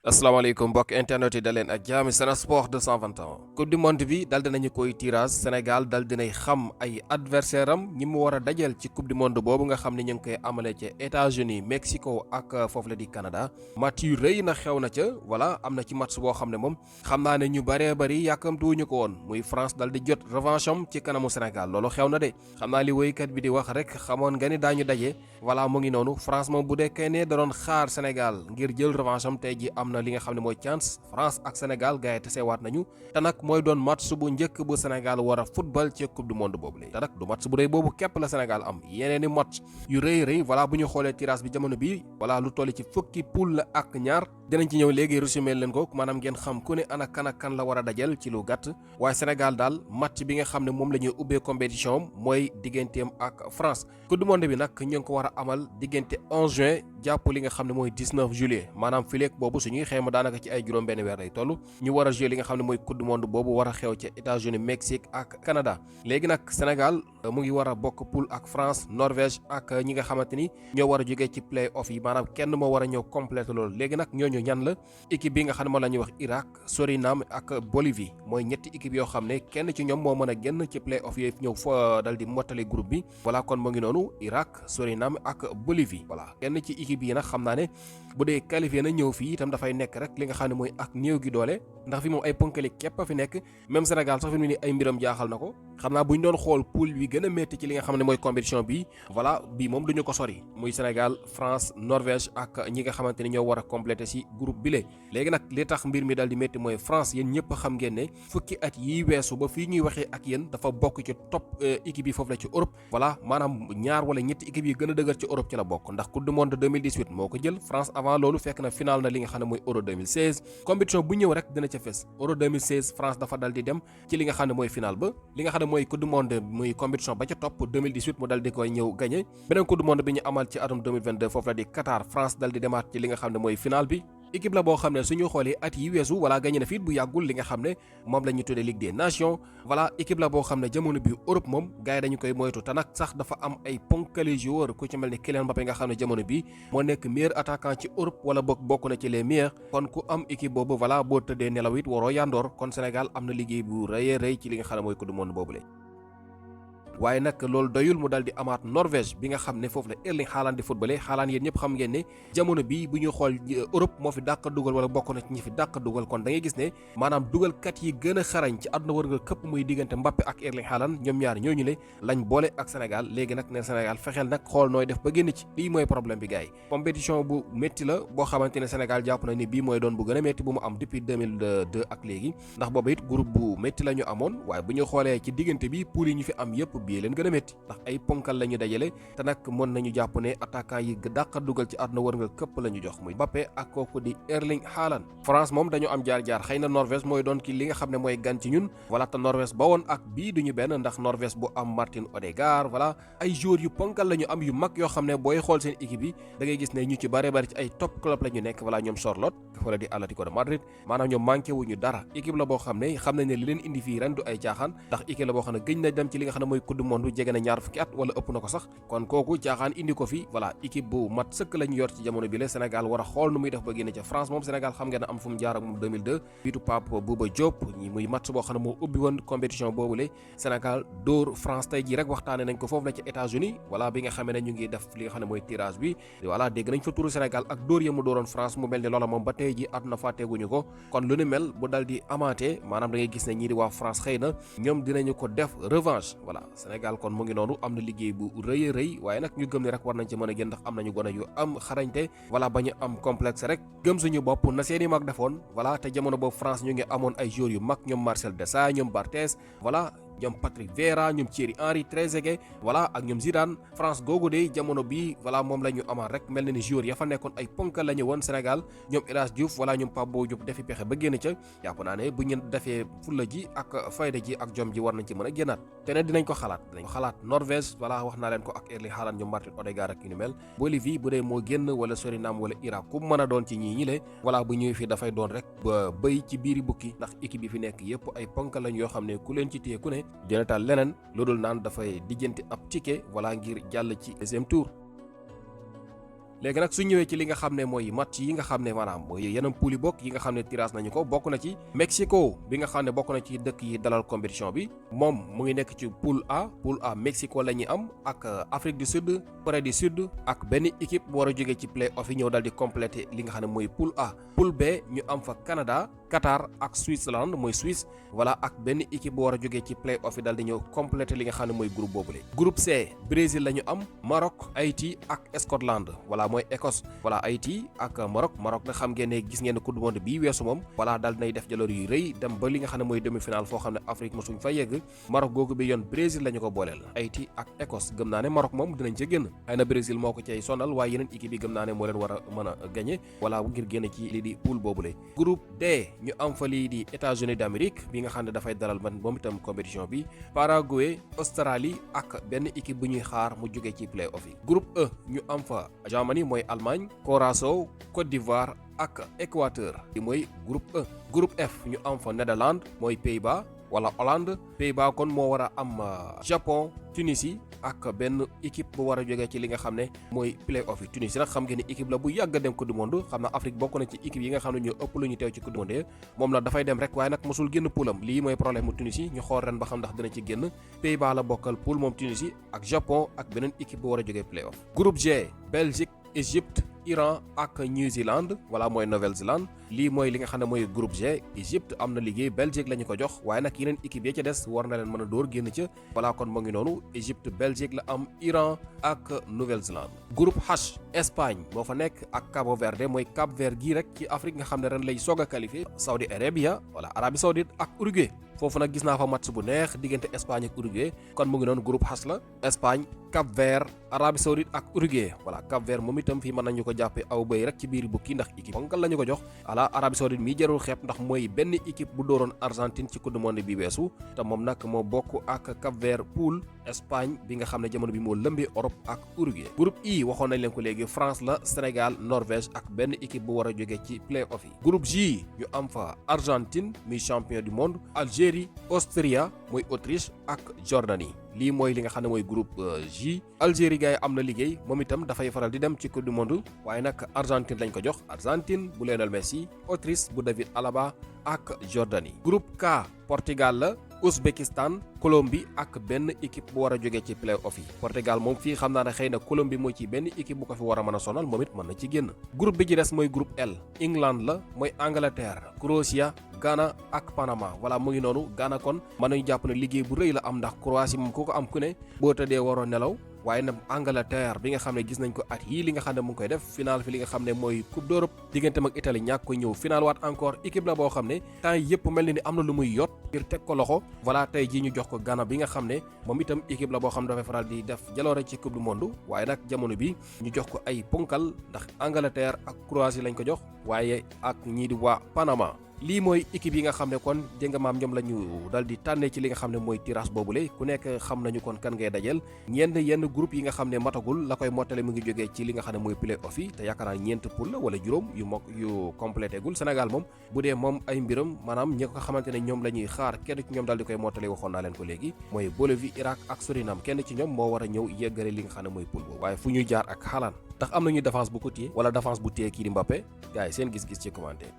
asalaamaaleykum mbokk internet yi daleen ak jaami Sen Sport 221 coupe du monde bi dal dinañu koy tirage Sénégal dal dinay xam ay adversaire am ñi mu war a dajal ci coupe du monde boobu nga xam ne ñu ngi koy amale ci États-Unis Mexico ak foofu la di Canada match yu rëy na xew na ca voilà am na ci match boo xam ne moom xam naa ne ñu bëree bëri yàkkamtuwuñu ko woon muy France dal di jot revanche am ci kanamu Sénégal loolu xew na de xam naa li woykat bi di wax rek xamoon nga ni daañu daje voilà mu ngi noonu France moom bu dee ne da doon xaar Sénégal ngir jël revanche am tey ji am na li nga xam ne mooy chance France ak Sénégal gars yi tesewaat nañu te nag mooy doon match bu njëkk bu Sénégal war a football ci coupe du monde boobu la te nag du match bu rëy boobu képp la Sénégal am yeneeni match yu rëy voilà bu ñu xoolee tirage bi jamono bi voilà lu toll ci fukki poule la ak ñaar dinañ ci ñëw léegi résumé leen ko maanaam ngeen xam ku ne ana kan ak kan la war a dajal ci lu gàtt waaye Sénégal daal match bi nga xam ne moom la ñuy ubbee compétition am mooy digganteem ak France coupe du monde bi nag ñu ngi ko war a amal diggante 11 juin jàpp li nga xam ne mooy 19 juillet maanaam fileek boobu suñuy xayma daanaka ci ay juróom benn weer lay toll ñu war a jouer li nga xam ne mooy coupe du monde boobu war a xew ci États-Unis Mexique ak Canada léegi nag Sénégal mu ngi war a bokk poule ak France Norvège ak ñi nga xamante ni ñoo war a jógee ci play off yi maanaam kenn moo war a ñëw complété loolu léegi nag ñooñu ñan la équipe bi nga xam ne moom la ñuy wax Irak Suriname ak Bolivie mooy ñetti équipe yoo xam ne kenn ci ñoom moo mën a génn ci play off yooyu ñëw fa dal di mottali groupe bi voilà kon mu ngi noonu Irak Suriname ak Bolivie voilà kenn ci équipe yi nag xam naa ne bu dee qualifié na ñëw fii itam dafay nekk rek li nga xam ne mooy ak néew gi doole ndax fi moom ay ponkali képp a fi nekk même Sénégal sax fi mu ne ay mbiram jaaxal na ko xam naa bu ñu doon xool poule bi gën a métti ci li nga xam ne mooy compétition bi voilà bii moom duñu ko sori muy Sénégal France Norvège ak ñi nga xamante ni ñoo war a complété si groupe bi le léegi nag li tax mbir mi dal di métti mooy France yéen ñëpp xam ngeen ne fukki at yi weesu ba fii ñuy waxee ak yéen dafa bokk ci top équipe yi foofu la ci Europe voilà maanaam ñaar wala ñetti équipe yi gën a dëgër ci Europe ci la bokk ndax coupe du monde 2018 moo ko jël France avant loolu fekk na final na li nga xam ne mooy Euro 2016 compétition bu ñëw rek dina ca fes Euro 2016 France dafa dal di dem ci li nga xam ne mooy final ba li nga xam ne mooy coupe du monde muy compétition ba ca topp 2018 mu dal di koy ñëw gagné beneen coupe du monde bi ñu amal ci atum 2022 foofu la di Qatar France dal di demaat ci li nga xam ne mooy final bi équipe la boo xam ne suñu xoolee at yi weesu voilà gagné na fiit bu yàggul li nga xam ne moom la ñu tuddee Ligue des Nations voilà équipe la boo xam ne jamono bi Europe moom gars yi dañu koy moytu te nag sax dafa am ay ponkali joueur ku ci mel ni Kylian Mbappé nga xam ne jamono bi moo nekk meilleur attaquant ci Europe wala bokk na ci les meilleurs kon ku am équipe boobu voilà boo tëddee nelaw it waroo yandoor kon Sénégal am na liggéey bu rëy a rëy ci li nga xam ne mooy coupe du monde boobu la waaye nag loolu doyul mu dal di amaat Norvège bi nga xam ne foofu la Erling Haaland di footballé Haaland yéen ñëpp xam ngeen ne jamono bi bu ñuy xool Europe moo fi dàq dugal wala bokk na ci ñi fi dàq dugal kon da ngay gis ne maanaam dugalkat yi gën a xarañ ci àdduna wërngal këpp muy diggante Mbappé ak Erling Haaland ñoom ñaar ñooñu le lañ boole ak Sénégal léegi nag ne Sénégal fexeel nag xool nooy def ba génn ci lii mooy problème bi gars yi compétition bu métti la boo xamante ne Sénégal jàpp na ni bii mooy doon bu gën a métti bu mu am depuis 2002 ak léegi ndax booba it groupe bu métti la ñu amoon waaye bu ñu xoolee ci diggante bi poule yi ñu fi am yëpp bii leen gën a métti ndax ay ponkal la ñu dajale te nag mën nañu jàpp ne attaquant yi dàq dugal ci àdduna wërngal këpp la ñu jox muy Mbappé ak kooku di Erling Haaland France moom dañu am jaar-jaar xëy na Norvège mooy doon ki li nga xam ne mooy gan ci ñun voilà te Norvège ba woon ak bii duñu benn ndax Norvège bu am Martin Odegaard voilà ay joueurs yu ponkal la ñu am yu mag yoo xam ne booy xool seen équipe yi da ngay gis ne ñu ci bare bari ci ay top club la ñu nekk voilà ñoom Charlotte wala di Atlético de Madrid maanaam ñoom manqué wuñu dara équipe la boo xam ne xam nañ ne li leen indi fii ren du ay caaxaan ndax équipe la boo xam ne gëj na dem ci li nga xam ne mooy coupe du monde jege na ñaar fukki at wala ëpp na ko sax kon kooku caaxaan indi ko fi voilà équipe bu mat sëkk lañu yor ci jamono bi la Sénégal war a xool nu muy def ba génne ca France moom Sénégal xam ngeen ne am fu mu jaar ak moom 2002 biitu Pape Bouba Diop muy match boo xam ne moo ubbi woon compétition boobu la Sénégal dóor France tey jii rek waxtaane nañ ko foofu la ci États-Unis voilà bi nga xamee ne ñu ngi def li nga xam ne mooy tirage bi voilà dégg nañ fa turu Sénégal ak dóor ya mu dóoroon France mu mel ni loola moom ba tey ji àdduna fàtteeguñu ko kon lu ni mel bu dal di amaatee maanaam da ngay gis ne ñii di waa France xëy na ñoom dinañu ko def revanche voilà Sénégal kon mu ngi noonu am na liggéey bu rëy rëy waaye nag ñu gëm ne rek war nañ ci mën a génn ndax am nañu gone yu am xarañte voilà ba ñu am complexe rek gëm suñu bopp na seeni mag defoon voilà te jamono boobu France ñu ngi amoon ay joueurs yu mag ñoom Marcel Desailly ñoom Barthez voilà ñoom Patrick Vieira ñoom Thierry Henry Trezeguet voilà ak ñoom Zidane France googu de jamono bi voilà moom la ñu amaat rek mel na ni joueurs ya fa nekkoon ay ponkal la ñu woon Sénégal ñoom El Hadji Diouf voilà ñoom Pape Bou Diop defi pexe ba génn ca jàpp naa ne bu ñu defee fulla ji ak fayda ji ak jom ji war nañ ci mën a génnaat te ne dinañ ko xalaat Norvège voilà wax naa leen ko ak Erling Haaland ñoom Martin Odegaard ak yu ni mel Bolivie bu dee moo génn wala Suriname wala Irak ku mën a doon ci ñii ñi le voilà bu ñëwee fii dafay doon rek ba bëy ci biiri bukki ndax équipe yi fi nekk yépp ay ponkal lañ yoo xam ne ku leen ci téye ku ne dina taal leneen lu dul naan dafay dijjanti ab ticket wala ngir jàll ci deuxième tour léegi nag su ñëwee ci li nga xam ne mooy match yi nga xam ne maanaam mooy yeneen poule yi bokk yi nga xam ne tirage nañu ko bokk na ci Mexico bi nga xam ne bokk na ci dëkk yi dalal compétition bi moom mu ngi nekk ci poule A Mexico la ñuy am ak Afrique du Sud Corée du Sud ak benn équipe bu war a jógee ci play-off yi ñëw dal di compléter li nga xam ne mooy poule A. poule B ñu am fa Canada Qatar ak Switzerland mooy Suisse voilà ak benn équipe bu war a jógee ci play-off yi dal di ñëw compléter li nga xam ne mooy groupe boobule. groupe C Brésil la ñu am Maroc Haïti ak Scotland voilà mooy Écosse voilà Haïti ak Maroc nag xam ngeen ne gis ngeen ne coupe du monde bii weesu moom voilà dal dinay def jaloor yu rëy dem ba li nga xam ne mooy demi-finale foo xam ne Afrique mosuñ fa yegg Maroc googu bi yoon Brésil la ñu ko booleel Haïti ak Écosse gëm naa ne Maroc moom dinañ ca génn xëy na Brésil moo ko cay sonal waaye yeneen équipe yi gëm naa ne moo leen war a mën a gagné voilà ngir génn ci lii di poule boobule. groupe D ñu am fa lii di États-Unis d'Amérique bi nga xam ne dafay dalal man moom itam compétition bi Paraguay Australie ak benn équipe bu ñuy xaar mu jógee ci play-off yi. groupe E ñu am fa Germany mooy Allemagne Curaçao Côte d'Ivoire ak Équateur li mooy groupe E. groupe F ñu am fa Netherlands mooy Pays-Bas wala Hollande Pays-Bas kon moo war a am Japon Tunisie ak benn équipe bu war a jógee ci li nga xam ne mooy play-off yi. Tunisie nag xam ngeen ne équipe la bu yàgg a dem coupe du monde xam na Afrique bokk na ci équipe yi nga xam ne ñoo ëpp lu ñu teew ci coupe du monde moom la dafay dem rek waaye nag mosul génn poulam lii mooy problème mu Tunisie ñu xool ren ba xam ndax dina ci génn. Pays-Bas la bokkal poule moom Tunisie ak Japon ak beneen équipe bu war a jógee play-off. groupe G Belgique Égypte Iran ak New Zealand wala mooy Nouvelle-Zélande lii mooy li nga xam ne mooy groupe G Égypte am na liggéey Belgique la ñu ko jox waaye nag yeneen équipe ya ca des war na leen mën a dóor génn ca voilà kon mu ngi noonu Égypte Belgique la am Iran ak Nouvelle-Zélande. groupe H Espagne moo fa nekk ak Cabo Verde mooy Cap Vert gii rek ci Afrique nga xam ne ren lay soog a qualifié Saudi Arabia wala Arabie Saoudite ak Uruguay foofu nag gis naa fa match bu neex diggante Espagne ak Uruguay kon mu ngi noonu groupe H la Espagne Cap Vert Arabie Saoudite ak Uruguay voilà Cap Vert moom itam fii mën nañu ko jàppee aw bëy rek ci biir bukki ndax équipe bonkal la ñu ko jox voilà Arabie Saoudite mii jarul xeeb ndax mooy benn équipe bu dooroon Argentine ci coupe du monde bi weesu te moom nag moo bokk ak Cap Vert poule Espagne bi nga xam ne jamono bi moo lëmbee Europe ak Uruguay. groupe I waxoon nañ leen ko léegi France la Sénégal Norvège ak benn équipe bu war a jógee ci play-off yi. groupe J ñu am fa Argentine mi champion du monde Algérie Austria mooy Autriche ak Jordanie lii mooy li nga xam ne mooy groupe J. Algérie gars yi am na liggéey moom itam dafay faral di dem ci coupe du monde waaye nag Argentine lañ ko jox Argentine bu Lionel Messi Autriche bu David Alaba ak Jordanie. groupe K Portugal la Ouzbékistan Colombie ak benn équipe bu war a jógee ci play-off yi. Portugal moom fii xam naa ne xëy na Colombie mooy ci benn équipe bu ko fi war a mën a sonal moom it mën na ci génn. groupe bi ci des mooy groupe L England la mooy Angleterre Croatia Ghana ak Panama voilà mu ngi noonu Ghana kon mën nañu jàpp ne liggéey bu rëy la am ndax Croatie moom ku ko am ku ne boo tëddee waroo nelaw waaye nag Angleterre bi nga xam ne gis nañ ko at yii li nga xam ne mu ngi koy def final fi li nga xam ne mooy Coupe d'Europe digganteem ak Italie ñàkk ko ñëw final waat encore équipe la boo xam ne temps yëpp mel ni am na lu muy yot ngir teg ko loxo voilà tey jii ñu jox ko Ghana bi nga xam ne moom itam équipe la boo xam ne dafay faral di def jaloore ci Coupe du monde waaye nag jamono bi ñu jox ko ay ponkal ndax Angleterre ak Croatie lañ ko jox waaye ak ñii di waa Panama. lii mooy équipe yi nga xam ne kon dégg nga maam ñoom la ñu dal di tànnee ci li nga xam ne mooy tirage boobule ku nekk xam nañu kon kan ngay dajel yenn groupe yi nga xam ne matagul la koy mottale mu ngi jógee ci li nga xam ne mooy play-off yi te yaakaar naa ñeent poule la wala juróom yu complété gul Sénégal moom bu dee moom ay mbiram maanaam ñi ko xamante ne ñoom la ñuy xaar kenn ci ñoom dal di koy mottale waxoon naa leen ko léegi mooy Bolivie Irak ak Suriname kenn ci ñoom moo war a ñëw yeggale li nga xam ne mooy poule boobu waaye fu ñuy jaar ak Haaland ndax am nañu défense bu ko téye wala défense bu téye kii di Mbappé gars yi seen gis-gis ci commentaire